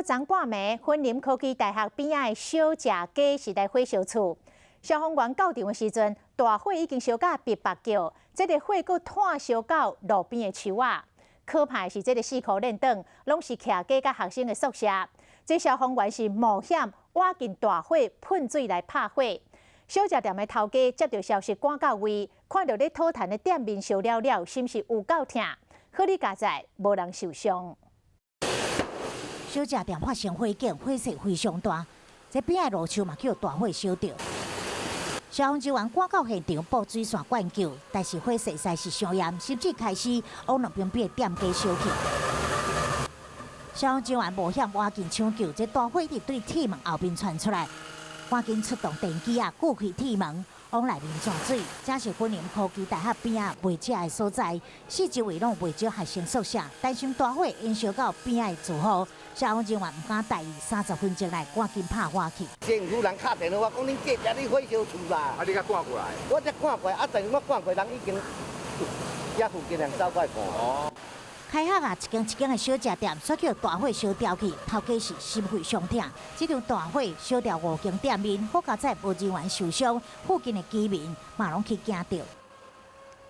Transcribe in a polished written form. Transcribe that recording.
昨半暝，雲林科技大學邊仔的小食街是來火燒厝。消防員到場的時陣，大火已經燒甲逼目叫，這个火閣湠燒到路邊的樹仔。可怕的是，這个四箍輪擋攏是徛家佮學生的宿舍。這消防員是冒險挖進大火噴水來拍火。小食店的頭家接到消息趕到位，看著咧討趁的店面燒了了，心是有夠疼。好佳哉，無人受傷。小食店發生火警，火勢非常大，這邊的路樹嘛予大火燒著。消防人員趕到現場，布水線灌救，但是火勢實在是傷嚴，甚至開始往兩邊邊的店家燒去。消防人員冒險挖進搶救，這大火一直對鐵門後面竄出來，趕緊出動電機仔，鋸開鐵門，往內面灌水。這是雲林科技大學邊仔賣食的所在，四周圍攏袂少學生宿舍，擔心大火延燒到邊仔的住戶，消防人員毋敢怠意，30分鐘內趕緊拍火去。政府人敲電話，我講恁隔壁咧火燒厝啦。啊，你才趕過來？我才趕過來，啊，但是我趕過來，人已經遐附近人走過來看。哦。開學啊，一間一間的小食店，煞予大火燒掉去，頭家是心肺傷疼。這場大火燒掉五間店面，好佳哉無人員受傷，附近的居民嘛攏去驚著。